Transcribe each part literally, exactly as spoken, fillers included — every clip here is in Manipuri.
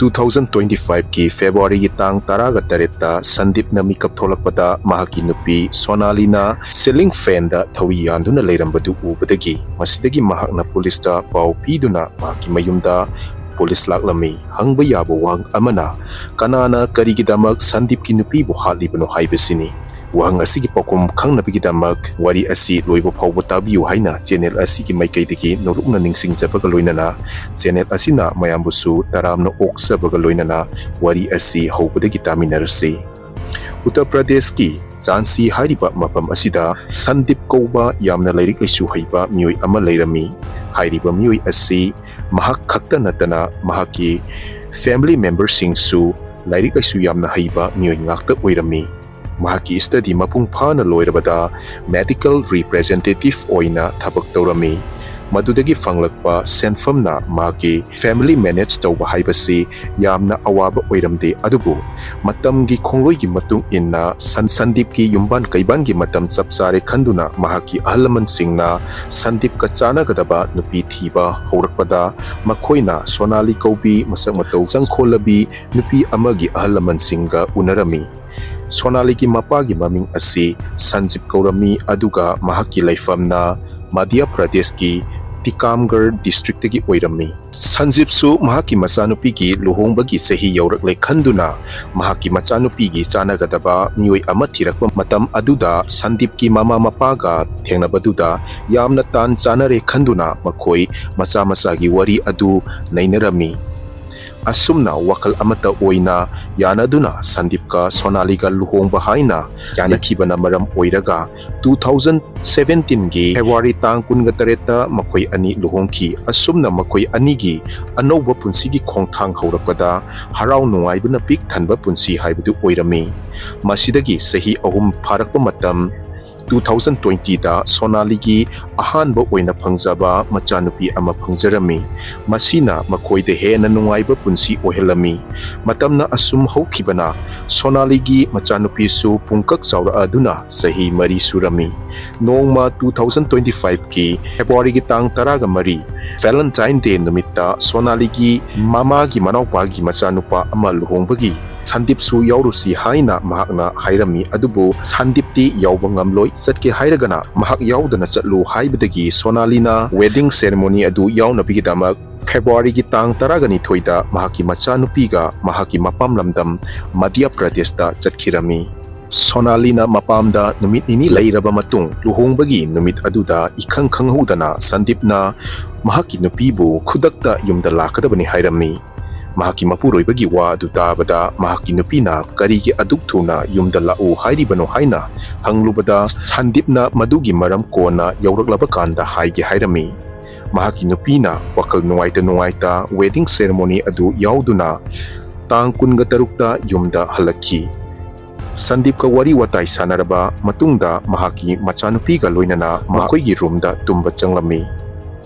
ꯇꯨ ꯊꯥꯎꯖꯟ ꯇ꯭ꯋꯦꯟꯇꯤ ꯐꯥꯏꯚꯀꯤ ꯐꯦꯕ꯭ꯔꯨꯋꯥꯔꯤꯒꯤ ꯇꯥꯡ ꯇꯔꯥꯒ ꯇꯔꯦꯠꯇ ꯁꯟꯗꯤꯞꯅ ꯃꯤꯀꯞ ꯊꯣꯛꯂꯛꯄꯗ ꯃꯍꯥꯛꯀꯤ ꯅꯨꯄꯤ ꯁꯣꯅꯥꯂꯤꯅ ceiling fanꯗ ꯊꯧꯔꯤ ꯌꯥꯟꯗꯨꯅ ꯂꯩꯔꯝꯕꯗꯨ ꯎꯕꯗꯒꯤ ꯃꯁꯤꯗꯒꯤ ꯃꯍꯥꯛꯅ ꯄꯨꯂꯤꯁꯇ ꯄꯥꯎ ꯄꯤꯗꯨꯅ ꯃꯍꯥꯛꯀꯤ ꯃꯌꯨꯝꯗ ꯄꯨꯂꯤꯁ ꯂꯥꯛꯂꯝꯃꯤ꯫ ꯍꯪꯕ ꯌꯥꯕ ꯋꯥꯍꯪ ꯑꯃꯅ, ꯀꯅꯥꯅ ꯀꯔꯤꯒꯤꯗꯃꯛ ꯁꯟꯗꯤꯞꯀꯤ ꯅꯨꯄꯤꯕꯨ ꯍꯥꯠꯂꯤꯕꯅꯣ ꯍꯥꯏꯕꯁꯤꯅꯤ꯫ ꯋꯥꯍꯪ ꯑꯁꯤꯒꯤ ꯄꯥꯎꯈꯨꯝ ꯈꯪꯅꯕꯒꯤꯗꯃꯛ ꯋꯥꯔꯤ ꯑꯁꯤ ꯂꯣꯏꯕ ꯐꯥꯎꯕ ꯇꯥꯕꯤꯌꯨ ꯍꯥꯏꯅ ꯆꯦꯅꯦꯜ ꯑꯁꯤꯒꯤ ꯃꯥꯏꯀꯩꯗꯒꯤ ꯅꯣꯂꯨꯛꯅ ꯅꯤꯡꯁꯤꯡꯖꯕꯒ ꯂꯣꯏꯅꯅ ꯆꯦꯅꯦꯜ ꯑꯁꯤꯅ ꯃꯌꯥꯝꯕꯨꯁꯨ ꯇꯔꯥꯝꯅ ꯑꯣꯛꯆꯕꯒ ꯂꯣꯏꯅꯅ ꯋꯥꯔꯤ ꯑꯁꯤ ꯍꯧꯕꯗꯒꯤ ꯇꯥꯃꯤꯟꯅꯔꯁꯤ꯫ ꯎꯠꯇꯔ ꯄ꯭ꯔꯗꯦꯁꯀꯤ ꯖꯥꯟꯁꯤ ꯍꯥꯏꯔꯤꯕ ꯃꯐꯝ ꯑꯁꯤꯗ ꯁꯟꯗꯤꯞ ꯀꯧꯕ ꯌꯥꯝꯅ ꯂꯥꯏꯔꯤꯛ ꯂꯥꯏꯁꯨ ꯍꯩꯕ ꯃꯤꯑꯣꯏ ꯑꯃ ꯂꯩꯔꯝꯃꯤ꯫ ꯍꯥꯏꯔꯤꯕ ꯃꯤꯑꯣꯏ ꯑꯁꯤ ꯃꯍꯥꯛ ꯈꯛꯇ ꯅꯠꯇꯅ ꯃꯍꯥꯛꯀꯤ family memberꯁꯤꯡꯁꯨ ꯂꯥꯏꯔꯤꯛ ꯂꯥꯏꯁꯨ ꯌꯥꯝꯅ ꯍꯩꯕ ꯃꯤꯑꯣꯏ ꯉꯥꯛꯇ ꯑꯣꯏꯔꯝꯃꯤ꯫ ꯃꯍꯥꯛꯀꯤ study ꯃꯄꯨꯡ ꯐꯥꯅ ꯂꯣꯏꯔꯕꯗ medical representative ꯑꯣꯏꯅ ꯊꯕꯛ ꯇꯧꯔꯝꯃꯤ꯫ ꯃꯗꯨꯗꯒꯤ ꯐꯪꯂꯛꯄ ꯁꯦꯟꯐꯝꯅ ꯃꯍꯥꯛꯀꯤ family manage ꯇꯧꯕ ꯍꯥꯏꯕꯁꯤ ꯌꯥꯝꯅ ꯑꯋꯥꯕ ꯑꯣꯏꯔꯝꯗꯦ꯫ ꯑꯗꯨꯕꯨ ꯃꯇꯝꯒꯤ ꯈꯣꯡꯂꯣꯏꯒꯤ ꯃꯇꯨꯡ ꯏꯟꯅ ꯁꯟ-, ꯁꯟꯗꯤꯞꯀꯤ ꯌꯨꯝꯕꯥꯟ ꯀꯩꯕꯥꯟꯒꯤ ꯃꯇꯝ ꯆꯞ ꯆꯥꯔꯦ ꯈꯟꯗꯨꯅ ꯃꯍꯥꯛꯀꯤ ꯑꯍꯜ ꯂꯃꯟꯁꯤꯡꯅ ꯁꯟꯗꯤꯞꯀ ꯆꯥꯟꯅꯒꯗꯕ ꯅꯨꯄꯤ ꯊꯤꯕ ꯍꯧꯔꯛꯄꯗ ꯃꯈꯣꯏꯅ ꯁꯣꯅꯥꯂꯤ ꯀꯧꯕꯤ ꯃꯁꯛ ꯃꯇꯧ ꯆꯪꯈꯣꯜꯂꯕꯤ ꯅꯨꯄꯤ ꯑꯃꯒꯤ ꯑꯍꯜ ꯂꯃꯟꯁꯤꯡꯒ ꯎꯅꯔꯝꯃꯤ꯫ ꯁꯣꯅꯥꯂꯤꯒꯤ ꯃꯄꯥꯒꯤ ꯃꯃꯤꯡ ꯑꯁꯤ ꯁꯟꯖꯤꯞ ꯀꯧꯔꯝꯃꯤ, ꯑꯗꯨꯒ ꯃꯍꯥꯛꯀꯤ ꯂꯩꯐꯝꯅ ꯃꯙ꯭ꯌ ꯄ꯭ꯔꯗꯦꯁꯀꯤ ꯇꯤꯀꯥꯝꯒꯔ districtꯇꯒꯤ ꯑꯣꯏꯔꯝꯃꯤ꯫ ꯁꯟꯖꯤꯞꯁꯨ ꯃꯍꯥꯛꯀꯤ ꯃꯆꯥꯅꯨꯄꯤꯒꯤ ꯂꯨꯍꯣꯡꯕꯒꯤ ꯆꯍꯤ ꯌꯧꯔꯛꯂꯦ ꯈꯟꯗꯨꯅ ꯃꯍꯥꯛꯀꯤ ꯃꯆꯥꯅꯨꯄꯤꯒꯤ ꯆꯥꯟꯅꯒꯗꯕ ꯃꯤꯑꯣꯏ ꯑꯃ ꯊꯤꯔꯛꯄ ꯃꯇꯝ ꯑꯗꯨꯗ ꯁꯟꯗꯤꯞꯀꯤ ꯃꯃꯥ ꯃꯄꯥꯒ ꯊꯦꯡꯅꯕꯗꯨꯗ ꯌꯥꯝꯅ ꯇꯥꯟ ꯆꯥꯅꯔꯦ ꯈꯟꯗꯨꯅ ꯃꯈꯣꯏ ꯃꯆꯥ ꯃꯆꯥꯒꯤ ꯋꯥꯔꯤ ꯑꯗꯨ ꯅꯩꯅꯔꯝꯃꯤ꯫ ꯑꯁꯨꯝꯅ ꯋꯥꯈꯜ ꯑꯃꯠꯇ ꯑꯣꯏꯅ ꯌꯥꯅꯗꯨꯅ ꯁꯟꯗꯤꯞꯀ ꯁꯣꯅꯥꯂꯤꯒ ꯂꯨꯍꯣꯡꯕ ꯍꯥꯏꯅ ꯌꯥꯅꯈꯤꯕꯅ ꯃꯔꯝ ꯑꯣꯏꯔꯒ ꯇꯨ ꯊꯥꯎꯖꯟ ꯁꯚꯦꯟꯇꯤꯟꯒꯤ ꯐꯦꯕ꯭ꯔꯨꯋꯥꯔꯤ ꯇꯥꯡ ꯀꯨꯟꯒ ꯇꯔꯦꯠꯇ ꯃꯈꯣꯏ ꯑꯅꯤ ꯂꯨꯍꯣꯡꯈꯤ꯫ ꯑꯁꯨꯝꯅ ꯃꯈꯣꯏ ꯑꯅꯤꯒꯤ ꯑꯅꯧꯕ ꯄꯨꯟꯁꯤꯒꯤ ꯈꯣꯡꯊꯥꯡ ꯍꯧꯔꯛꯄꯗ ꯍꯔꯥꯎ ꯅꯨꯡꯉꯥꯏꯕꯅ ꯄꯤꯛ ꯊꯟꯕ ꯄꯨꯟꯁꯤ ꯍꯥꯏꯕꯗꯨ ꯑꯣꯏꯔꯝꯃꯤ꯫ ꯃꯁꯤꯗꯒꯤ ꯆꯍꯤ ꯑꯍꯨꯝ ꯐꯥꯔꯛꯄ ꯃꯇꯝ ꯇꯨ ꯊꯥꯎꯖꯟ ꯇ꯭ꯋꯦꯟꯇꯤꯗ ꯁꯣꯅꯥꯂꯤꯒꯤ ꯑꯍꯥꯟꯕ ꯑꯣꯏꯅ ꯐꯪꯖꯕ ꯃꯆꯥꯅꯨꯄꯤ ꯑꯃ ꯐꯪꯖꯔꯝꯃꯤ꯫ ꯃꯁꯤꯅ ꯃꯈꯣꯏꯗ ꯍꯦꯟꯅ ꯅꯨꯡꯉꯥꯏꯕ ꯄꯨꯟꯁꯤ ꯑꯣꯏꯍꯜꯂꯝꯃꯤ꯫ ꯃꯇꯝꯅ ꯑꯁꯨꯝ ꯍꯧꯈꯤꯕꯅ ꯁꯣꯅꯥꯂꯤꯒꯤ ꯃꯆꯥꯅꯨꯄꯤꯁꯨ ꯄꯨꯡꯀꯛ ꯆꯥꯎꯔꯛꯑꯗꯨꯅ ꯆꯍꯤ ꯃꯔꯤ ꯁꯨꯔꯝꯃꯤ꯫ ꯅꯣꯡꯃ ꯇꯨ ꯊꯥꯎꯖꯟ ꯇ꯭ꯋꯦꯟꯇꯤ ꯐꯥꯏꯚꯀꯤ ꯐꯦꯕ꯭ꯔꯨꯋꯥꯔꯤꯒꯤ ꯇꯥꯡ ꯇꯔꯥꯒ ꯃꯔꯤ, Valentine Day ꯅꯨꯃꯤꯠꯇ ꯁꯣꯅꯥꯂꯤꯒꯤ ꯃꯃꯥꯒꯤ ꯃꯅꯥꯎꯄꯥꯒꯤ ꯃꯆꯥꯅꯨꯄꯥ ꯑꯃ ꯂꯨꯍꯣꯡꯕꯒꯤ ꯁꯟꯗꯤꯞꯁꯨ ꯌꯥꯎꯔꯨꯁꯤ ꯍꯥꯏꯅ ꯃꯍꯥꯛꯅ ꯍꯥꯏꯔꯝꯃꯤ꯫ ꯑꯗꯨꯕꯨ ꯁꯟꯗꯤꯞꯇꯤ ꯌꯥꯎꯕ ꯉꯝꯂꯣꯏ, ꯆꯠꯀꯦ ꯍꯥꯏꯔꯒꯅ ꯃꯍꯥꯛ ꯌꯥꯎꯗꯅ ꯆꯠꯂꯨ ꯍꯥꯏꯕꯗꯒꯤ ꯁꯣꯅꯥꯂꯤꯅ wedding ceremony ꯑꯗꯨ ꯌꯥꯎꯅꯕꯒꯤꯗꯃꯛ ꯐꯦꯕ꯭ꯔꯨꯋꯥꯔꯤꯒꯤ ꯇꯥꯡ ꯇꯔꯥꯒ ꯅꯤꯊꯣꯏꯗ ꯃꯍꯥꯛꯀꯤ ꯃꯆꯥꯅꯨꯄꯤꯒ ꯃꯍꯥꯛꯀꯤ ꯃꯄꯥꯝ ꯂꯝꯗꯝ ꯃꯙ꯭ꯌ ꯄ꯭ꯔꯗꯦꯁꯇ ꯆꯠꯈꯤꯔꯝꯃꯤ꯫ ꯁꯣꯅꯥꯂꯤꯅ ꯃꯄꯥꯝꯗ ꯅꯨꯃꯤꯠ ꯅꯤꯅꯤ ꯂꯩꯔꯕ ꯃꯇꯨꯡ, ꯂꯨꯍꯣꯡꯕꯒꯤ ꯅꯨꯃꯤꯠ ꯑꯗꯨꯗ ꯏꯈꯪ ꯈꯪꯍꯧꯗꯅ ꯁꯟꯗꯤꯞꯅ ꯃꯍꯥꯛꯀꯤ ꯅꯨꯄꯤꯕꯨ ꯈꯨꯗꯛꯇ ꯌꯨꯝꯗ ꯂꯥꯛꯀꯗꯕꯅꯤ ꯍꯥꯏꯔꯝꯃꯤ꯫ ꯃꯍꯥꯛꯀꯤ ꯃꯄꯨꯔꯣꯏꯕꯒꯤ ꯋꯥ ꯑꯗꯨ ꯇꯥꯕꯗ ꯃꯍꯥꯛꯀꯤ ꯅꯨꯄꯤꯅ ꯀꯔꯤꯒꯤ ꯑꯗꯨꯛ ꯊꯨꯅ ꯌꯨꯝꯗ ꯂꯥꯛꯎ ꯍꯥꯏꯔꯤꯕꯅꯣ ꯍꯥꯏꯅ ꯍꯪꯂꯨꯕꯗ, ꯁꯟꯗꯤꯞꯅ ꯃꯗꯨꯒꯤ ꯃꯔꯝ ꯀꯣꯟꯅ ꯌꯧꯔꯛꯂꯕ ꯀꯥꯟꯗ ꯍꯥꯏꯒꯦ ꯍꯥꯏꯔꯝꯃꯤ꯫ ꯃꯍꯥꯛꯀꯤ ꯅꯨꯄꯤꯅ ꯋꯥꯈꯜ ꯅꯨꯡꯉꯥꯏꯇ ꯅꯨꯡꯉꯥꯏꯇ wedding ceremony ꯑꯗꯨ ꯌꯥꯎꯗꯨꯅ ꯇꯥꯡ ꯀꯨꯟꯒ ꯇꯔꯨꯛꯇ ꯌꯨꯝꯗ ꯍꯜꯂꯛꯈꯤ꯫ ꯁꯟꯗꯤꯞꯀ ꯋꯥꯔꯤ ꯋꯥꯇꯥꯏ ꯁꯥꯟꯅꯔꯕ ꯃꯇꯨꯡꯗ ꯃꯍꯥꯛꯀꯤ ꯃꯆꯥꯅꯨꯄꯤꯒ ꯂꯣꯏꯅꯅ ꯃꯈꯣꯏꯒꯤ ꯔꯨꯝꯗ ꯇꯨꯝꯕ ꯆꯪꯂꯝꯃꯤ꯫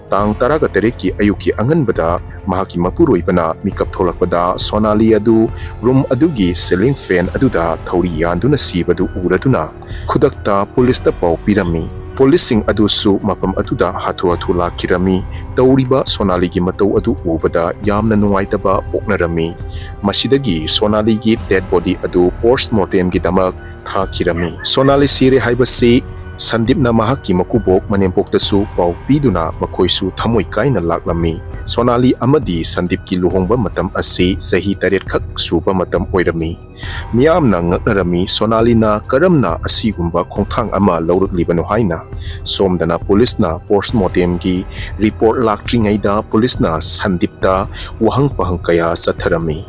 ꯇꯥꯡ ꯇꯔꯥꯒ ꯇꯔꯦꯠꯀꯤ ꯑꯌꯨꯛꯀꯤ ꯑꯉꯟꯕꯗ ꯃꯍꯥꯛꯀꯤ ꯃꯄꯨꯔꯣꯏꯕꯅ ꯃꯤꯀꯞ ꯊꯣꯛꯂꯛꯄꯗ ꯁꯣꯅꯥꯂꯤ ꯑꯗꯨ ꯔꯨꯝ ꯑꯗꯨꯒꯤ ceiling fan ꯑꯗꯨꯗ ꯊꯧꯔꯤ ꯌꯥꯟꯗꯨꯅ ꯁꯤꯕꯗꯨ ꯎꯔꯗꯨꯅ ꯈꯨꯗꯛꯇ ꯄꯨꯂꯤꯁꯇ ꯄꯥꯎ ꯄꯤꯔꯝꯃꯤ꯫ ꯄꯨꯂꯤꯁꯁꯤꯡ ꯑꯗꯨꯁꯨ ꯃꯐꯝ ꯑꯗꯨꯗ ꯍꯥꯊꯨ ꯍꯥꯊꯨ ꯂꯥꯛꯈꯤꯔꯝꯃꯤ꯫ ꯇꯧꯔꯤꯕ ꯁꯣꯅꯥꯂꯤꯒꯤ ꯃꯇꯧ ꯑꯗꯨ ꯎꯕꯗ ꯌꯥꯝꯅ ꯅꯨꯡꯉꯥꯏꯇꯕ ꯄꯣꯛꯅꯔꯝꯃꯤ꯫ ꯃꯁꯤꯗꯒꯤ ꯁꯣꯅꯥꯂꯤꯒꯤ dead body ꯑꯗꯨ post mortemꯒꯤꯗꯃꯛ ꯊꯥꯈꯤꯔꯝꯃꯤ꯫ ꯁꯣꯅꯥꯂꯤ ꯁꯤꯔꯦ ꯍꯥꯏꯕꯁꯤ ꯁꯟꯗꯤꯞꯅ ꯃꯍꯥꯛꯀꯤ ꯃꯀꯨꯕꯣꯛ ꯃꯅꯦꯝꯄꯣꯛꯇꯁꯨ ꯄꯥꯎ ꯄꯤꯗꯨꯅ ꯃꯈꯣꯏꯁꯨ ꯊꯃꯣꯏ ꯀꯥꯏꯅ ꯂꯥꯛꯂꯝꯃꯤ꯫ ꯁꯣꯅꯥꯂꯤ ꯑꯃꯗꯤ ꯁꯟꯗꯤꯞꯀꯤ ꯂꯨꯍꯣꯡꯕ ꯃꯇꯝ ꯑꯁꯤ ꯆꯍꯤ ꯇꯔꯦꯠꯈꯛ ꯁꯨꯕ ꯃꯇꯝ ꯑꯣꯏꯔꯝꯃꯤ꯫ ꯃꯤꯌꯥꯝꯅ ꯉꯛꯅꯔꯝꯃꯤ, ꯁꯣꯅꯥꯂꯤꯅ ꯀꯔꯝꯅ ꯑꯁꯤꯒꯨꯝꯕ ꯈꯣꯡꯊꯥꯡ ꯑꯃ ꯂꯧꯔꯛꯂꯤꯕꯅꯣ ꯍꯥꯏꯅ꯫ ꯁꯣꯝꯗꯅ ꯄꯨꯂꯤꯁꯅ post mortemꯒꯤ report ꯂꯥꯛꯇ꯭ꯔꯤꯉꯩꯗ ꯄꯨꯂꯤꯁꯅ ꯁꯟꯗꯤꯞꯇ ꯋꯥꯍꯪ ꯄꯥꯍꯪ ꯀꯌꯥ ꯆꯠꯊꯔꯝꯃꯤ꯫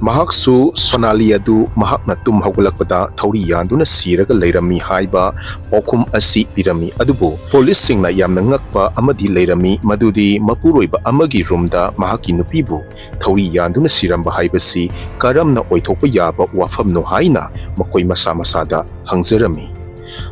ꯃꯍꯥꯛꯁꯨ ꯁꯣꯅꯥꯂꯤ ꯑꯗꯨ ꯃꯍꯥꯛꯅ ꯇꯨꯝ ꯍꯧꯒꯠꯂꯛꯄꯗ ꯊꯧꯔꯤ ꯌꯥꯟꯗꯨꯅ ꯁꯤꯔꯒ ꯂꯩꯔꯝꯃꯤ ꯍꯥꯏꯕ ꯄꯥꯎꯈꯨꯝ ꯑꯁꯤ ꯄꯤꯔꯝꯃꯤ꯫ ꯑꯗꯨꯕꯨ ꯄꯨꯂꯤꯁꯁꯤꯡꯅ ꯌꯥꯝꯅ ꯉꯛꯄ ꯑꯃꯗꯤ ꯂꯩꯔꯝꯃꯤ, ꯃꯗꯨꯗꯤ ꯃꯄꯨꯔꯣꯏꯕ ꯑꯃꯒꯤ ꯔꯨꯝꯗ ꯃꯍꯥꯛꯀꯤ ꯅꯨꯄꯤꯕꯨ ꯊꯧꯔꯤ ꯌꯥꯟꯗꯨꯅ ꯁꯤꯔꯝꯕ ꯍꯥꯏꯕꯁꯤ ꯀꯔꯝꯅ ꯑꯣꯏꯊꯣꯛꯄ ꯌꯥꯕ ꯋꯥꯐꯝꯅꯣ ꯍꯥꯏꯅ ꯃꯈꯣꯏ ꯃꯁꯥ ꯃꯁꯥꯗ ꯍꯪꯖꯔꯝꯃꯤ꯫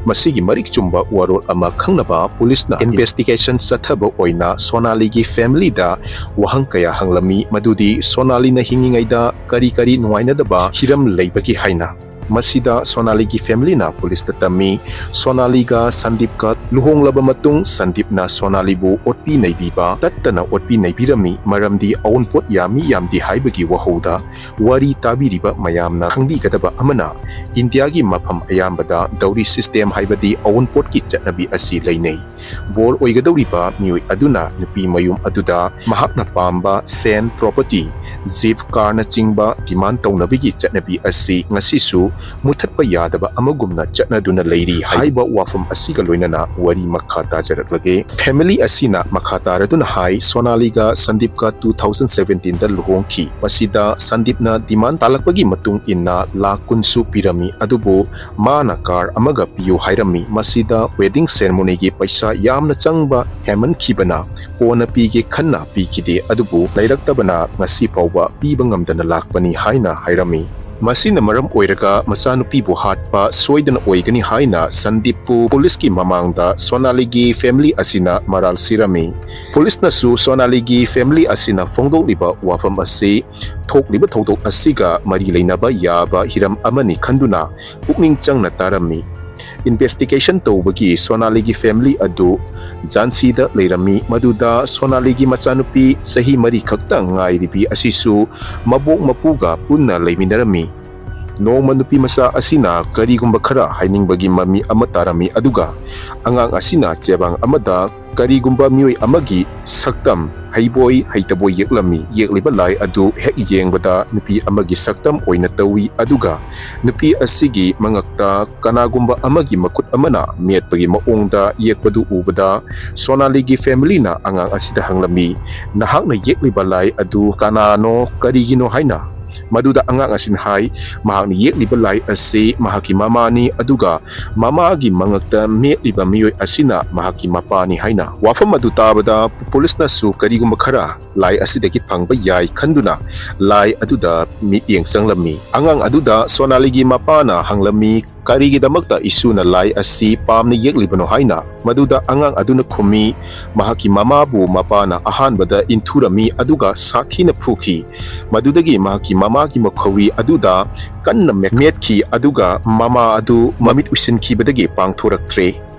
ꯃꯁꯤꯒꯤ ꯃꯔꯤꯛ ꯆꯨꯝꯕ ꯋꯥꯔꯣꯜ ꯑꯃ ꯈꯪꯅꯕ ꯄꯨꯂꯤꯁꯅ ꯏꯟꯚꯦꯁꯇꯤꯒꯦꯁꯟ ꯆꯠꯊꯕ ꯑꯣꯏꯅ ꯁꯣꯅꯥꯂꯤꯒꯤ ꯐꯦꯃꯤꯂꯤꯗ ꯋꯥꯍꯪ ꯀꯌꯥ ꯍꯪꯂꯝꯃꯤ, ꯃꯗꯨꯗꯤ ꯁꯣꯅꯥꯂꯤꯅ ꯍꯤꯡꯂꯤꯉꯩꯗ ꯀꯔꯤ ꯀꯔꯤ ꯅꯨꯡꯉꯥꯏꯅꯗꯕ ꯍꯤꯔꯝ ꯂꯩꯕꯒꯦ ꯍꯥꯏꯅ꯫ ꯃꯁꯤꯗ ꯁꯣꯅꯥꯂꯤꯒꯤ ꯐꯦꯃꯤꯂꯤꯅ ꯄꯨꯂꯤꯁꯇ ꯇꯝꯃꯤ, ꯁꯣꯅꯥꯂꯤꯒ ꯁꯟꯗꯤꯞꯀ ꯂꯨꯍꯣꯡꯂꯕ ꯃꯇꯨꯡ ꯁꯟꯗꯤꯞꯅ ꯁꯣꯅꯥꯂꯤꯕꯨ ꯑꯣꯠꯄꯤ ꯅꯩꯕꯤꯕ, ꯇꯠꯇꯅ ꯑꯣꯠꯄꯤ ꯅꯩꯕꯤꯔꯝꯃꯤ, ꯃꯔꯝꯗꯤ ꯑꯑꯣꯟꯄꯣꯠ ꯌꯥꯝꯃꯤ ꯌꯥꯝꯗꯦ ꯍꯥꯏꯕꯒꯤ ꯋꯥꯍꯧꯗ ꯋꯥꯔꯤ ꯇꯥꯕꯤꯔꯤꯕ ꯃꯌꯥꯝꯅ ꯈꯪꯕꯤꯒꯗꯕ ꯑꯃꯅ, ꯏꯟꯗꯤꯌꯥꯒꯤ ꯃꯐꯝ ꯑꯌꯥꯝꯕꯗ ꯗꯧꯔꯤ ꯁꯤꯁꯇꯦꯝ ꯍꯥꯏꯕꯗꯤ ꯑꯑꯣꯟꯄꯣꯠꯀꯤ ꯆꯠꯅꯕꯤ ꯑꯁꯤ ꯂꯩꯅꯩ꯫ ꯕꯣꯔ ꯑꯣꯏꯒꯗꯧꯔꯤꯕ ꯃꯤꯑꯣꯏ ꯑꯗꯨꯅ ꯅꯨꯄꯤ ꯃꯌꯨꯝ ꯑꯗꯨꯗ ꯃꯍꯥꯛꯅ ꯄꯥꯝꯕ ꯁꯦꯟ, ꯄ꯭ꯔꯣꯄꯔꯇꯤ, ꯖꯤꯞ, ꯀꯥꯔꯅꯆꯤꯡꯕ ꯗꯤꯃꯥꯟ ꯇꯧꯅꯕꯒꯤ ꯆꯠꯅꯕꯤ ꯑꯁꯤ ꯉꯁꯤꯁꯨ ꯃꯨꯊꯠꯄ ꯌꯥꯗꯕ ꯑꯃꯒꯨꯝꯅ ꯆꯠꯅꯗꯨꯅ ꯂꯩꯔꯤ ꯍꯥꯏꯕ ꯋꯥꯐꯝ ꯑꯁꯤꯒ ꯂꯣꯏꯅꯅ ꯋꯥꯔꯤ ꯃꯈꯥ ꯇꯥꯖꯔꯛꯂꯒꯦ꯫ ꯐꯦꯃꯤꯂꯤ ꯑꯁꯤꯅ ꯃꯈꯥ ꯇꯥꯔꯗꯨꯅ ꯍꯥꯏ, ꯁꯣꯅꯥꯂꯤꯒ ꯁꯟꯗꯤꯞꯀ ꯇꯨ ꯊꯥꯎꯖꯟ ꯁꯚꯦꯟꯇꯤꯟꯗ ꯂꯨꯍꯣꯡꯈꯤ꯫ ꯃꯁꯤꯗ ꯁꯟꯗꯤꯞꯅ ꯗꯤꯃꯥꯟ ꯇꯥꯂꯛꯄꯒꯤ ꯃꯇꯨꯡ ꯏꯟꯅ ꯂꯥꯈ ꯀꯨꯟꯁꯨ ꯄꯤꯔꯝꯃꯤ, ꯑꯗꯨꯕꯨ ꯃꯥꯅ ꯀꯥꯔ ꯑꯃꯒ ꯄꯤꯌꯨ ꯍꯥꯏꯔꯝꯃꯤ꯫ ꯃꯁꯤꯗ ꯋꯦꯗꯤꯡ ꯁꯦꯔꯃꯣꯅꯤꯒꯤ ꯄꯩꯁꯥ ꯌꯥꯝꯅ ꯆꯪꯕ ꯍꯦꯟꯃꯟꯈꯤꯕꯅ ꯀꯣꯟꯅ ꯄꯤꯒꯦ ꯈꯟꯅ ꯄꯤꯈꯤꯗꯦ, ꯑꯗꯨꯕꯨ ꯂꯩꯔꯛꯇꯕꯅ ꯉꯁꯤ ꯐꯥꯎꯕ ꯄꯤꯕ ꯉꯝꯗꯅ ꯂꯥꯛꯄꯅꯤ ꯍꯥꯏꯅ ꯍꯥꯏꯔꯝꯃꯤ꯫ ꯃꯁꯤꯅ ꯃꯔꯝ ꯑꯣꯏꯔꯒ ꯃꯆꯥꯅꯨꯄꯤꯕꯨ ꯍꯥꯠꯄ ꯁꯣꯏꯗꯅ ꯑꯣꯏꯒꯅꯤ ꯍꯥꯏꯅ ꯁꯟꯗꯤꯞꯄꯨ ꯄꯨꯂꯤꯁꯀꯤ ꯃꯃꯥꯡꯗ ꯁꯣꯅꯥꯂꯤꯒꯤ ꯐꯦꯃꯤꯂꯤ ꯑꯁꯤꯅ ꯃꯔꯥꯜ ꯁꯤꯔꯝꯃꯤ꯫ ꯄꯨꯂꯤꯁꯅꯁꯨ ꯁꯣꯅꯥꯂꯤꯒꯤ ꯐꯦꯃꯤꯂꯤ ꯑꯁꯤꯅ ꯐꯣꯡꯗꯣꯛꯂꯤꯕ ꯋꯥꯐꯝ ꯑꯁꯤ ꯊꯣꯛꯂꯤꯕ ꯊꯧꯗꯣꯛ ꯑꯁꯤꯒ ꯃꯔꯤ ꯂꯩꯅꯕ ꯌꯥꯕ ꯍꯤꯔꯝ ꯑꯃꯅꯤ ꯈꯟꯗꯨꯅ ꯄꯨꯛꯅꯤꯡ ꯆꯪꯅ ꯇꯥꯔꯝꯃꯤ꯫ ꯏꯟꯚꯦꯁꯇꯤꯒꯦꯁꯟ ꯇꯧꯕꯒꯤ ꯁꯣꯅꯥꯂꯤꯒꯤ ꯐꯦꯃꯤꯂꯤ ꯑꯗꯨ ꯖꯥꯟꯁꯤꯗ ꯂꯩꯔꯝꯃꯤ, ꯃꯗꯨꯗ ꯁꯣꯅꯥꯂꯤꯒꯤ ꯃꯆꯥꯅꯨꯄꯤ ꯆꯍꯤ ꯃꯔꯤ ꯈꯛꯇ ꯉꯥꯏꯔꯤꯕꯤ ꯑꯁꯤꯁꯨ ꯃꯕꯣꯛ ꯃꯄꯨꯒ ꯄꯨꯟꯅ ꯂꯩꯃꯤꯟꯅꯔꯝꯃꯤ꯫ ꯅꯣꯡꯃ ꯅꯨꯄꯤ ꯃꯆꯥ ꯑꯁꯤꯅ ꯀꯔꯤꯒꯨꯝꯕ ꯈꯔ ꯍꯥꯏꯅꯤꯡꯕꯒꯤ ꯃꯃꯤ ꯑꯃ ꯇꯥꯔꯝꯃꯤ, ꯑꯗꯨꯒ ꯑꯉꯥꯡ ꯑꯁꯤꯅ ꯆꯦꯕꯥꯡ ꯑꯃꯗ ꯀꯔꯤꯒꯨꯝꯕ ꯃꯤꯑꯣꯏ ꯑꯃꯒꯤ ꯁꯛꯇꯝ ꯍꯩꯕꯣꯏ ꯍꯩꯇꯕꯣꯏ ꯌꯦꯛꯂꯝꯃꯤ꯫ ꯌꯦꯛꯂꯤꯕ ꯂꯥꯏ ꯑꯗꯨ ꯍꯦꯛ ꯌꯦꯡꯕꯗ ꯅꯨꯄꯤ ꯑꯃꯒꯤ ꯁꯛꯇꯝ ꯑꯣꯏꯅ ꯇꯧꯏ, ꯑꯗꯨꯒ ꯅꯨꯄꯤ ꯑꯁꯤꯒꯤ ꯃꯉꯛꯇ ꯀꯅꯥꯒꯨꯝꯕ ꯑꯃꯒꯤ ꯃꯈꯨꯠ ꯑꯃꯅ ꯃꯦꯠꯄꯒꯤ ꯃꯑꯣꯡꯗ ꯌꯦꯛꯄꯗꯨ ꯎꯕꯗ ꯁꯣꯅꯥꯂꯤꯒꯤ ꯐꯦꯃꯤꯂꯤꯅ ꯑꯉꯥꯡ ꯑꯁꯤꯗ ꯍꯪꯂꯝꯃꯤ, "ꯅꯍꯥꯛꯅ ꯌꯦꯛꯂꯤꯕ ꯂꯥꯏ ꯑꯗꯨ ꯀꯅꯥꯅꯣ, ꯀꯔꯤꯒꯤꯅꯣ?" ꯍꯥꯏꯅ꯫ ꯃꯗꯨꯗ ꯑꯉꯥꯡ ꯑꯁꯤꯅ ꯍꯥꯏ, ꯃꯍꯥꯛꯅ ꯌꯦꯛꯂꯤꯕ ꯂꯥꯏ ꯑꯁꯤ ꯃꯍꯥꯛꯀꯤ ꯃꯃꯥꯅꯤ, ꯑꯗꯨꯒ ꯃꯃꯥꯒꯤ ꯃꯉꯛꯇ ꯃꯦꯠꯂꯤꯕ ꯃꯤꯑꯣꯏ ꯑꯁꯤꯅ ꯃꯍꯥꯛꯀꯤ ꯃꯄꯥꯅꯤ ꯍꯥꯏꯅ꯫ ꯋꯥꯐꯝ ꯑꯗꯨ ꯇꯥꯕꯗ ꯄꯨꯂꯤꯁꯅꯁꯨ ꯀꯔꯤꯒꯨꯝꯕ ꯈꯔ ꯂꯥꯏ ꯑꯁꯤꯗꯒꯤ ꯐꯪꯕ ꯌꯥꯏ ꯈꯟꯗꯨꯅ ꯂꯥꯏ ꯑꯗꯨꯗ ꯃꯤꯠꯌꯦꯡ ꯆꯪꯂꯝꯃꯤ꯫ ꯑꯉꯥꯡ ꯑꯗꯨꯗ ꯁꯣꯅꯥꯂꯤꯒꯤ ꯃꯄꯥꯅ ꯍꯪꯂꯝꯃꯤ, "ꯀꯔꯤꯒꯤꯗꯃꯛꯇ ꯏꯁꯨꯅ ꯂꯥꯏ ꯑꯁꯤ ꯄꯥꯝꯅ ꯌꯦꯛꯂꯤꯕꯅꯣ?" ꯍꯥꯏꯅ꯫ ꯃꯗꯨꯗ ꯑꯉꯥꯡ ꯑꯗꯨꯅ ꯈꯨꯝꯃꯤ, ꯃꯍꯥꯛꯀꯤ ꯃꯃꯥꯕꯨ ꯃꯄꯥꯅ ꯑꯍꯥꯟꯕꯗ ꯏꯟꯊꯨꯔꯝꯃꯤ ꯑꯗꯨꯒ ꯁꯥꯊꯤꯅ ꯐꯨꯈꯤ꯫ ꯃꯗꯨꯗꯒꯤ ꯃꯍꯥꯛꯀꯤ ꯃꯃꯥꯒꯤ ꯃꯈꯧꯔꯤ ꯑꯗꯨꯗ ꯀꯟꯅ ꯃꯦ-, ꯃꯦꯠꯈꯤ ꯑꯗꯨꯒ ꯃꯃꯥ ꯑꯗꯨ ꯃꯃꯤꯠ ꯎꯏꯁꯤꯟꯈꯤꯕꯗꯒꯤ ꯄꯥꯡꯊꯣꯔꯛꯇ꯭ꯔꯦ꯫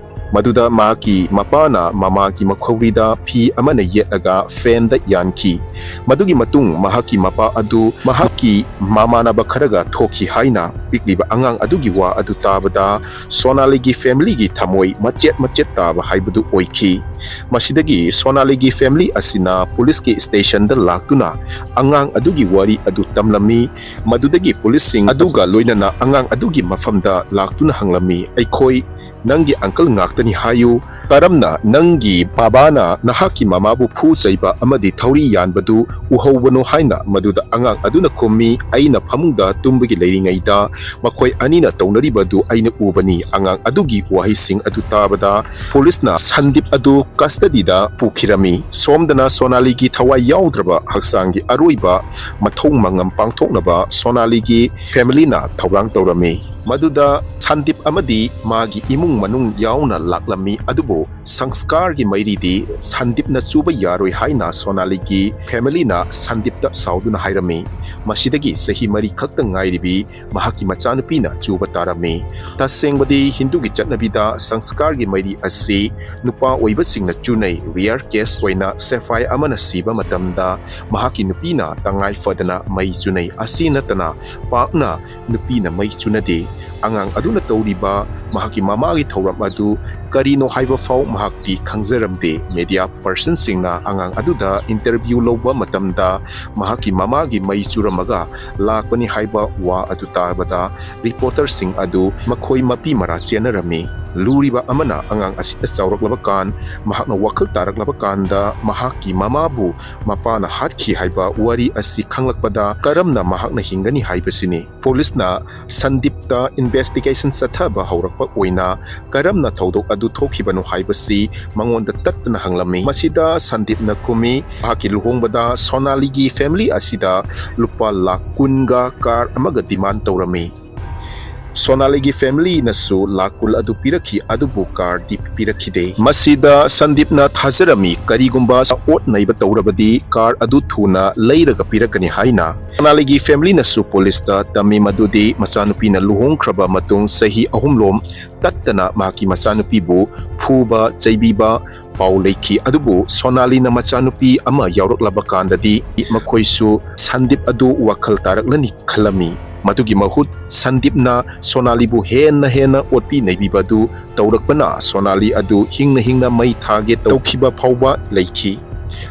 ꯃꯗꯨꯗ ꯃꯍꯥꯛꯀꯤ ꯃꯄꯥꯅ ꯃꯃꯥꯒꯤ ꯃꯈꯧꯔꯤꯗ ꯐꯤ ꯑꯃꯅ ꯌꯦꯠꯂꯒ ꯐꯦꯟꯗ ꯌꯥꯟꯈꯤ꯫ ꯃꯗꯨꯒꯤ ꯃꯇꯨꯡ ꯃꯍꯥꯛꯀꯤ ꯃꯄꯥ ꯑꯗꯨ ꯃꯍꯥꯛꯀꯤ ꯃꯃꯥꯟꯅꯕ ꯈꯔꯒ ꯊꯣꯛꯈꯤ ꯍꯥꯏꯅ ꯄꯤꯛꯂꯤꯕ ꯑꯉꯥꯡ ꯑꯗꯨꯒꯤ ꯋꯥ ꯑꯗꯨ ꯇꯥꯕꯗ ꯁꯣꯅꯥꯂꯤꯒꯤ ꯐꯦꯃꯤꯂꯤꯒꯤ ꯊꯃꯣꯏ ꯃꯆꯦꯠ ꯃꯆꯦꯠ ꯇꯥꯕ ꯍꯥꯏꯕꯗꯨ ꯑꯣꯏꯈꯤ꯫ ꯃꯁꯤꯗꯒꯤ ꯁꯣꯅꯥꯂꯤꯒꯤ ꯐꯦꯃꯤꯂꯤ ꯑꯁꯤꯅ ꯄꯨꯂꯤꯁꯀꯤ ꯁ꯭ꯇꯦꯁꯟꯗ ꯂꯥꯛꯇꯨꯅ ꯑꯉꯥꯡ ꯑꯗꯨꯒꯤ ꯋꯥꯔꯤ ꯑꯗꯨ ꯇꯝꯂꯝꯃꯤ꯫ ꯃꯗꯨꯗꯒꯤ ꯄꯨꯂꯤꯁꯁꯤꯡ ꯑꯗꯨꯒ ꯂꯣꯏꯅꯅ ꯑꯉꯥꯡ ꯑꯗꯨꯒꯤ ꯃꯐꯝꯗ ꯂꯥꯛꯇꯨꯅ ꯍꯪꯂꯝꯃꯤ, "ꯑꯩꯈꯣꯏ ꯅꯪꯒꯤ ꯑꯪꯀꯜ ꯉꯥꯛꯇꯅꯤ ꯍꯥꯏꯌꯨ꯫ ꯀꯔꯝꯅ ꯅꯪꯒꯤ ꯕꯥꯕꯥꯅ ꯅꯍꯥꯛꯀꯤ ꯃꯃꯥꯕꯨ ꯐꯨ ꯆꯩꯕ ꯑꯃꯗꯤ ꯊꯧꯔꯤ ꯌꯥꯟꯕꯗꯨ ꯎꯍꯧꯕꯅꯣ?" ꯍꯥꯏꯅ꯫ ꯃꯗꯨꯗ ꯑꯉꯥꯡ ꯑꯗꯨꯅ ꯈꯨꯝꯃꯤ, "ꯑꯩꯅ ꯐꯃꯨꯡꯗ ꯇꯨꯝꯕꯒꯤ ꯂꯩꯔꯤꯉꯩꯗ ꯃꯈꯣꯏ ꯑꯅꯤꯅ ꯇꯧꯅꯔꯤꯕ ꯑꯗꯨ ꯑꯩꯅ ꯎꯕꯅꯤ꯫" ꯑꯉꯥꯡ ꯑꯗꯨꯒꯤ ꯋꯥꯍꯩꯁꯤꯡ ꯑꯗꯨ ꯇꯥꯕꯗ ꯄꯨꯂꯤꯁꯅ ꯁꯟꯗꯤꯞ ꯑꯗꯨ ꯀꯁꯇꯗꯤꯗ ꯄꯨꯈꯤꯔꯝꯃꯤ꯫ ꯁꯣꯝꯗꯅ ꯁꯣꯅꯥꯂꯤꯒꯤ ꯊꯋꯥꯏ ꯌꯥꯎꯗ꯭ꯔꯕ ꯍꯛꯆꯥꯡꯒꯤ ꯑꯔꯣꯏꯕ ꯃꯊꯧ ꯃꯉꯝ ꯄꯥꯡꯊꯣꯛꯅꯕ ꯁꯣꯅꯥꯂꯤꯒꯤ ꯐꯦꯃꯤꯂꯤꯅ ꯊꯧꯔꯥꯡ ꯇꯧꯔꯝꯃꯤ꯫ ꯃꯗꯨꯗ ꯁꯟꯗꯤꯞ ꯑꯃꯗꯤ ꯃꯥꯒꯤ ꯏꯃꯨꯡ ꯃꯅꯨꯡ ꯌꯥꯎꯅ ꯂꯥꯛꯂꯝꯃꯤ, ꯑꯗꯨꯕꯨ ꯁꯪꯁꯀꯥꯔꯒꯤ ꯃꯩꯔꯤꯗꯤ ꯁꯟꯗꯤꯞꯅ ꯆꯨꯕ ꯌꯥꯔꯣꯏ ꯍꯥꯏꯅ ꯁꯣꯅꯥꯂꯤꯒꯤ ꯐꯦꯃꯤꯂꯤꯅ ꯁꯟꯗꯤꯞꯇ ꯁꯥꯎꯗꯨꯅ ꯍꯥꯏꯔꯝꯃꯤ꯫ ꯃꯁꯤꯗꯒꯤ ꯆꯍꯤ ꯃꯔꯤ ꯈꯛꯇ ꯉꯥꯏꯔꯤꯕꯤ ꯃꯍꯥꯛꯀꯤ ꯃꯆꯥꯅꯨꯄꯤꯅ ꯆꯨꯕ ꯇꯥꯔꯝꯃꯤ꯫ ꯇꯁꯦꯡꯕꯗꯤ ꯍꯤꯟꯗꯨꯒꯤ ꯆꯠꯅꯕꯤꯗ ꯁꯪꯁꯀꯥꯔꯒꯤ ꯃꯩꯔꯤ ꯑꯁꯤ ꯅꯨꯄꯥ ꯑꯣꯏꯕꯁꯤꯡꯅ ꯆꯨꯅꯩ꯫ Rare case ꯑꯣꯏꯅ ꯁꯦꯐꯥꯏ ꯑꯃꯅ ꯁꯤꯕ ꯃꯇꯝꯗ ꯃꯍꯥꯛꯀꯤ ꯅꯨꯄꯤꯅ ꯇꯉꯥꯏ ꯐꯗꯅ ꯃꯩ ꯆꯨꯅꯩ꯫ ꯑꯁꯤ ꯅꯠꯇꯅ ꯄꯥꯛꯅ ꯅꯨꯄꯤꯅ ꯃꯩ ꯆꯨꯅꯗꯦ꯫ ꯑꯉꯥꯡ ꯑꯗꯨꯅ ꯇꯧꯔꯤꯕ ꯃꯍꯥꯛꯀꯤ ꯃꯃꯥꯒꯤ ꯊꯧꯔꯝ ꯑꯗꯨ ꯀꯔꯤꯅꯣ ꯍꯥꯏꯕ ꯐꯥꯎ ꯃꯍꯥꯛꯇꯤ ꯈꯪꯖꯔꯝꯗꯦ꯫ ꯃꯦꯗꯤꯌꯥ ꯄꯔꯁꯟꯁꯤꯡꯅ ꯑꯉꯥꯡ ꯑꯗꯨꯗ ꯏꯟꯇꯔꯚ꯭ꯌꯨ ꯂꯧꯕ ꯃꯇꯝꯗ ꯃꯍꯥꯛꯀꯤ ꯃꯃꯥꯒꯤ ꯃꯩ ꯆꯨꯔꯝꯃꯒ ꯂꯥꯛꯄꯅꯤ ꯍꯥꯏꯕ ꯋꯥ ꯑꯗꯨ ꯇꯥꯕꯗ ꯔꯤꯄꯣꯔꯇꯔꯁꯤꯡ ꯑꯗꯨ ꯃꯈꯣꯏ ꯃꯄꯤ ꯃꯔꯥ ꯆꯦꯟꯅꯔꯝꯃꯤ꯫ ꯂꯨꯔꯤꯕ ꯑꯃꯅ ꯑꯉꯥꯡ ꯑꯁꯤꯗ ꯆꯥꯎꯔꯛꯂꯕ ꯀꯥꯟ ꯃꯍꯥꯛꯅ ꯋꯥꯈꯜ ꯇꯥꯔꯛꯂꯕ ꯀꯥꯟꯗ ꯃꯍꯥꯛꯀꯤ ꯃꯃꯥꯕꯨ ꯃꯄꯥꯅ ꯍꯥꯠꯈꯤ ꯍꯥꯏꯕ ꯋꯥꯔꯤ ꯑꯁꯤ ꯈꯪꯂꯛꯄꯗ ꯀꯔꯝꯅ ꯃꯍꯥꯛꯅ ꯍꯤꯡꯒꯅꯤ ꯍꯥꯏꯕꯁꯤꯅꯤ꯫ ꯄꯨꯂꯤꯁꯅ ꯁꯟꯗꯤꯞꯇ ꯏꯟꯚꯦꯁꯇꯤꯒꯦꯁꯟ ꯆꯠꯊꯕ ꯍꯧꯔꯛꯄ ꯑꯣꯏꯅ ꯀꯔꯝꯅ ꯊꯧꯗꯣꯛ ꯑꯗꯨ ꯊꯣꯛꯈꯤꯕꯅꯣ ꯍꯥꯏꯕꯁꯤ ꯃꯉꯣꯟꯗ ꯇꯠꯇꯅ ꯍꯪꯂꯝꯃꯤ꯫ ꯃꯁꯤꯗ ꯁꯟꯗꯤꯞꯅ ꯈꯨꯝꯃꯤ, ꯃꯍꯥꯛꯀꯤ ꯂꯨꯍꯣꯡꯕꯗ ꯁꯣꯅꯥꯂꯤꯒꯤ ꯐꯦꯃꯤꯂꯤ ꯑꯁꯤꯗ ꯂꯨꯄꯥ ꯂꯥꯈ ꯀꯨꯟꯒ ꯀꯥꯔ ꯑꯃꯒ ꯗꯤꯃꯥꯟ ꯇꯧꯔꯝꯃꯤ꯫ ꯁꯣꯅꯥꯂꯤꯒꯤ ꯐꯦꯃꯤꯂꯤꯅꯁꯨ ꯂꯥꯈ ꯀꯨꯟ ꯑꯗꯨ ꯄꯤꯔꯛꯈꯤ, ꯑꯗꯨꯕꯨ ꯀꯥꯔꯗꯤ ꯄꯤꯔꯛꯈꯤꯗꯦ꯫ ꯃꯁꯤꯗ ꯁꯟꯗꯤꯞꯅ ꯊꯥꯖꯔꯝꯃꯤ, ꯀꯔꯤꯒꯨꯝꯕ ꯑꯣꯠ ꯅꯩꯕ ꯇꯧꯔꯕꯗꯤ ꯀꯥꯔ ꯑꯗꯨ ꯊꯨꯅ ꯂꯩꯔꯒ ꯄꯤꯔꯛꯀꯅꯤ ꯍꯥꯏꯅ꯫ ꯁꯣꯅꯥꯂꯤꯒꯤ ꯐꯦꯃꯤꯂꯤꯅꯁꯨ ꯄꯨꯂꯤꯁꯇ ꯇꯝꯃꯤ ꯃꯗꯨꯗꯤ ꯃꯆꯥꯅꯨꯄꯤꯅ ꯂꯨꯍꯣꯡꯈ꯭ꯔꯕ ꯃꯇꯨꯡ ꯆꯍꯤ ꯑꯍꯨꯝꯂꯣꯝ ꯇꯠꯇꯅ ꯃꯍꯥꯛꯀꯤ ꯃꯆꯥꯅꯨꯄꯤꯕꯨ ꯐꯨꯕ, ꯆꯩꯕꯤꯕ ꯄꯥꯎ ꯂꯩꯈꯤ꯫ ꯑꯗꯨꯕꯨ ꯁꯣꯅꯥꯂꯤꯅ ꯃꯆꯥꯅꯨꯄꯤ ꯑꯃ ꯌꯥꯎꯔꯛꯂꯕ ꯀꯥꯟꯗꯗꯤ ꯃꯈꯣꯏꯁꯨ ꯁꯟꯗꯤꯞ ꯑꯗꯨ ꯋꯥꯈꯜ ꯇꯥꯔꯛꯂꯅꯤ ꯈꯜꯂꯝꯃꯤ꯫ ꯃꯗꯨꯒꯤ ꯃꯍꯨꯠ ꯁꯟꯗꯤꯞꯅ ꯁꯣꯅꯥꯂꯤꯕꯨ ꯍꯦꯟꯅ ꯍꯦꯟꯅ ꯑꯣꯠꯄꯤ ꯅꯩꯕꯤꯕ ꯑꯗꯨ ꯇꯧꯔꯛꯄꯅ ꯁꯣꯅꯥꯂꯤ ꯑꯗꯨ ꯍꯤꯡꯅ ꯍꯤꯡꯅ ꯃꯩ ꯊꯥꯒꯦ ꯇꯧꯈꯤꯕ ꯐꯥꯎꯕ ꯂꯩꯈꯤ꯫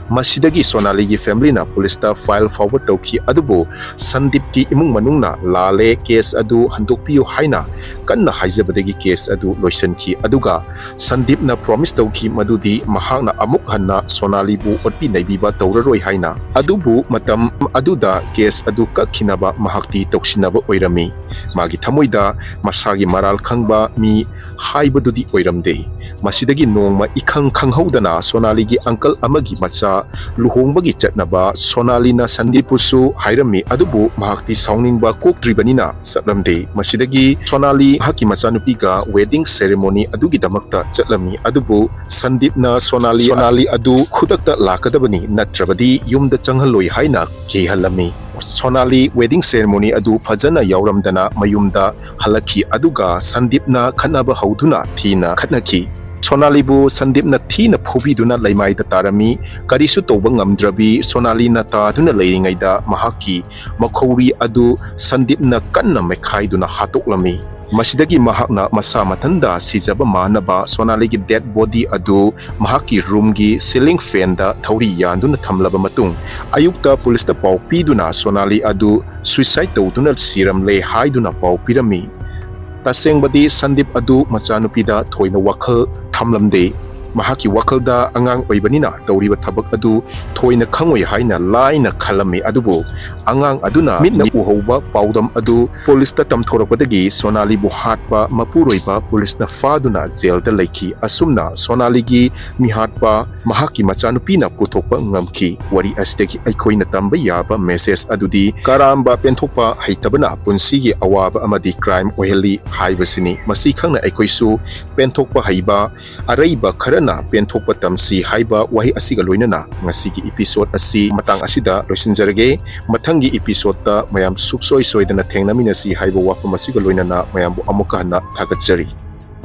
ꯃꯁꯤꯗꯒꯤ ꯁꯣꯅꯥꯂꯤꯒꯤ ꯐꯦꯃꯤꯂꯤꯅ ꯄꯨꯂꯤꯁꯇ ꯐꯥꯏꯜ ꯐꯥꯎꯕ ꯇꯧꯈꯤ, ꯑꯗꯨꯕꯨ ꯁꯟꯗꯤꯞꯀꯤ ꯏꯃꯨꯡ ꯃꯅꯨꯡꯅ ꯂꯥꯜꯂꯦ, ꯀꯦꯁ ꯑꯗꯨ ꯍꯟꯗꯣꯛꯄꯤꯌꯨ ꯍꯥꯏꯅ ꯀꯟꯅ ꯍꯥꯏꯖꯕꯗꯒꯤ ꯀꯦꯁ ꯑꯗꯨ ꯂꯣꯏꯁꯤꯟꯈꯤ꯫ ꯑꯗꯨꯒ ꯁꯟꯗꯤꯞꯅ ꯄ꯭ꯔꯣꯃꯤꯁ ꯇꯧꯈꯤ ꯃꯗꯨꯗꯤ ꯃꯍꯥꯛꯅ ꯑꯃꯨꯛ ꯍꯟꯅ ꯁꯣꯅꯥꯂꯤꯕꯨ ꯑꯣꯠꯄꯤ ꯅꯩꯕꯤꯕ ꯇꯧꯔꯔꯣꯏ ꯍꯥꯏꯅ꯫ ꯑꯗꯨꯕꯨ ꯃꯇꯝ ꯑꯗꯨꯗ ꯀꯦꯁ ꯑꯗꯨ ꯀꯛꯈꯤꯅꯕ ꯃꯍꯥꯛꯇꯤ ꯇꯧꯁꯤꯟꯅꯕ ꯑꯣꯏꯔꯝꯃꯤ꯫ ꯃꯥꯒꯤ ꯊꯃꯣꯏꯗ ꯃꯁꯥꯒꯤ ꯃꯔꯥꯜ ꯈꯪꯕ ꯃꯤ ꯍꯥꯏꯕꯗꯨꯗꯤ ꯑꯣꯏꯔꯝꯗꯦ꯫ ꯃꯁꯤꯗꯒꯤ ꯅꯣꯡꯃ ꯏꯈꯪ ꯈꯪꯍꯧꯗꯅ ꯁꯣꯅꯥꯂꯤꯒꯤ ꯑꯪꯀꯜ ꯑꯃꯒꯤ ꯃꯆꯥ ꯂꯨꯍꯣꯡꯕꯒꯤ ꯆꯠꯅꯕ ꯁꯣꯅꯥꯂꯤꯅ ꯁꯟꯗꯤꯞꯄꯨꯁꯨ ꯍꯥꯏꯔꯝꯃꯤ, ꯑꯗꯨꯕꯨ ꯃꯍꯥꯛꯇꯤ ꯁꯥꯎꯅꯤꯡꯕ ꯀꯣꯛꯇ꯭ꯔꯤꯕꯅꯤꯅ ꯆꯠꯂꯝꯗꯦ꯫ ꯃꯁꯤꯗꯒꯤ ꯁꯣꯅꯥꯂꯤ ꯃꯍꯥꯛꯀꯤ ꯃꯆꯥꯅꯨꯄꯤꯒ ꯋꯦꯗꯤꯡ ꯁꯦꯔꯦꯃꯣꯅꯤ ꯑꯗꯨꯒꯤꯗꯃꯛꯇ ꯆꯠꯂꯝꯃꯤ, ꯑꯗꯨꯕꯨ ꯁꯟꯗꯤꯞꯅ ꯁꯣꯅꯥꯂꯤ, ꯁꯣꯅꯥꯂꯤ ꯑꯗꯨ ꯈꯨꯗꯛꯇ ꯂꯥꯛꯀꯗꯕꯅꯤ, ꯅꯠꯇ꯭ꯔꯕꯗꯤ ꯌꯨꯝꯗ ꯆꯪꯍꯜꯂꯣꯏ ꯍꯥꯏꯅ ꯀꯤꯍꯜꯂꯝꯃꯤ꯫ ꯁꯣꯅꯥꯂꯤ ꯋꯦꯗꯤꯡ ꯁꯦꯔꯦꯃꯣꯅꯤ ꯑꯗꯨ ꯐꯖꯅ ꯌꯥꯎꯔꯝꯗꯅ ꯃꯌꯨꯝꯗ ꯍꯜꯂꯛꯈꯤ, ꯑꯗꯨꯒ ꯁꯟꯗꯤꯞꯅ ꯈꯠꯅꯕ ꯍꯧꯗꯨꯅ ꯊꯤꯅ ꯈꯠꯅꯈꯤ꯫ ꯁꯣꯅꯥꯂꯤꯕꯨ ꯁꯟꯗꯤꯞꯅ ꯊꯤꯅ ꯐꯨꯕꯤꯗꯨꯅ ꯂꯩꯃꯥꯏꯗ ꯇꯥꯔꯝꯃꯤ꯫ ꯀꯔꯤꯁꯨ ꯇꯧꯕ ꯉꯝꯗ꯭ꯔꯕꯤ ꯁꯣꯅꯥꯂꯤꯅ ꯇꯥꯗꯨꯅ ꯂꯩꯔꯤꯉꯩꯗ ꯃꯍꯥꯛꯀꯤ ꯃꯈꯧꯔꯤ ꯑꯗꯨ ꯁꯟꯗꯤꯞꯅ ꯀꯟꯅ ꯃꯦꯠꯈꯥꯏꯗꯨꯅ ꯍꯥꯠꯇꯣꯛꯂꯝꯃꯤ꯫ ꯃꯁꯤꯗꯒꯤ ꯃꯍꯥꯛꯅ ꯃꯁꯥ ꯃꯊꯟꯇ ꯁꯤꯖꯕ ꯃꯥꯟꯅꯕ ꯁꯣꯅꯥꯂꯤꯒꯤ ꯗꯦꯗ ꯕꯣꯗꯤ ꯑꯗꯨ ꯃꯍꯥꯛꯀꯤ ꯔꯨꯝꯒꯤ ꯁꯤꯂꯤꯡ ꯐꯦꯟꯗ ꯊꯧꯔꯤ ꯌꯥꯟꯗꯨꯅ ꯊꯝꯂꯕ ꯃꯇꯨꯡ, ꯑꯌꯨꯛꯇ ꯄꯨꯂꯤꯁꯇ ꯄꯥꯎ ꯄꯤꯗꯨꯅ ꯁꯣꯅꯥꯂꯤ ꯑꯗꯨ ꯁꯨꯏꯁꯥꯏꯗ ꯇꯧꯗꯨꯅ ꯁꯤꯔꯝꯂꯦ ꯍꯥꯏꯗꯨꯅ ꯄꯥꯎ ꯄꯤꯔꯝꯃꯤ꯫ ꯇꯁꯦꯡꯕꯗꯤ ꯁꯟꯗꯤꯞ ꯑꯗꯨ ꯃꯆꯥꯅꯨꯄꯤꯗ ꯊꯣꯏꯅ ꯋꯥꯈꯜ ꯊꯝꯂꯝꯗꯦ꯫ ꯃꯍꯥꯛꯀꯤ ꯋꯥꯈꯜꯗ ꯑꯉꯥꯡ ꯑꯣꯏꯕꯅꯤꯅ ꯇꯧꯔꯤꯕ ꯊꯕꯛ ꯑꯗꯨ ꯊꯣꯏꯅ ꯈꯪꯉꯣꯏ ꯍꯥꯏꯅ ꯂꯥꯏꯅ ꯈꯜꯂꯝꯃꯤ꯫ ꯑꯗꯨꯕꯨ ꯑꯉꯥꯡ ꯑꯗꯨꯅ ꯃꯤꯠꯅ ꯎꯍꯧꯕ ꯄꯥꯎꯗꯝ ꯑꯗꯨ ꯄꯨꯂꯤꯁꯇ ꯇꯝꯊꯣꯔꯛꯄꯗꯒꯤ ꯁꯣꯅꯥꯂꯤꯕꯨ ꯍꯥꯠꯄ ꯃꯄꯨꯔꯣꯏꯕ ꯄꯨꯂꯤꯁꯅ ꯐꯥꯗꯨꯅ ꯖꯦꯜꯗ ꯂꯩꯈꯤ꯫ ꯑꯁꯨꯝꯅ ꯁꯣꯅꯥꯂꯤꯒꯤ ꯃꯤꯍꯥꯠꯄ ꯃꯍꯥꯛꯀꯤ ꯃꯆꯥꯅꯨꯄꯤꯅ ꯄꯨꯊꯣꯛꯄ ꯉꯝꯈꯤ꯫ ꯋꯥꯔꯤ ꯑꯁꯤꯗꯒꯤ ꯑꯩꯈꯣꯏꯅ ꯇꯝꯕ ꯌꯥꯕ ꯃꯦꯁꯦꯖ ꯑꯗꯨꯗꯤ ꯀꯔꯥꯝꯕ ꯄꯦꯟꯊꯣꯛꯄ ꯍꯩꯇꯕꯅ ꯄꯨꯟꯁꯤꯒꯤ ꯑꯋꯥꯕ ꯑꯃꯗꯤ ꯀ꯭ꯔꯥꯏꯝ ꯑꯣꯏꯍꯜꯂꯤ ꯍꯥꯏꯕꯁꯤꯅꯤ꯫ ꯃꯁꯤ ꯈꯪꯅ ꯑꯩꯈꯣꯏꯁꯨ ꯄꯦꯟꯊꯣꯛꯄ ꯍꯩꯕ ꯑꯔꯩꯕ ꯈꯔꯅ ꯄꯦꯟꯊꯣꯛꯄ ꯇꯝꯁꯤ ꯍꯥꯏꯕ ꯋꯥꯍꯩ ꯑꯁꯤꯒ ꯂꯣꯏꯅꯅ ꯉꯁꯤꯒꯤ ꯏꯄꯤꯁꯣꯗ ꯑꯁꯤ ꯃꯇꯥꯡ ꯑꯁꯤꯗ ꯂꯣꯏꯁꯤꯟꯖꯔꯒꯦ꯫ ꯃꯊꯪꯒꯤ ꯏꯄꯤꯁꯣꯗꯇ ꯃꯌꯥꯝ ꯁꯨꯛꯁꯣꯏ ꯁꯣꯏꯗꯅ ꯊꯦꯡꯅꯃꯤꯟꯅꯁꯤ ꯍꯥꯏꯕ ꯋꯥꯐꯝ ꯑꯁꯤꯒ ꯂꯣꯏꯅꯅ ꯃꯌꯥꯝꯕꯨ ꯑꯃꯨꯛꯀ ꯍꯟꯅ ꯊꯥꯒꯠꯆꯔꯤ꯫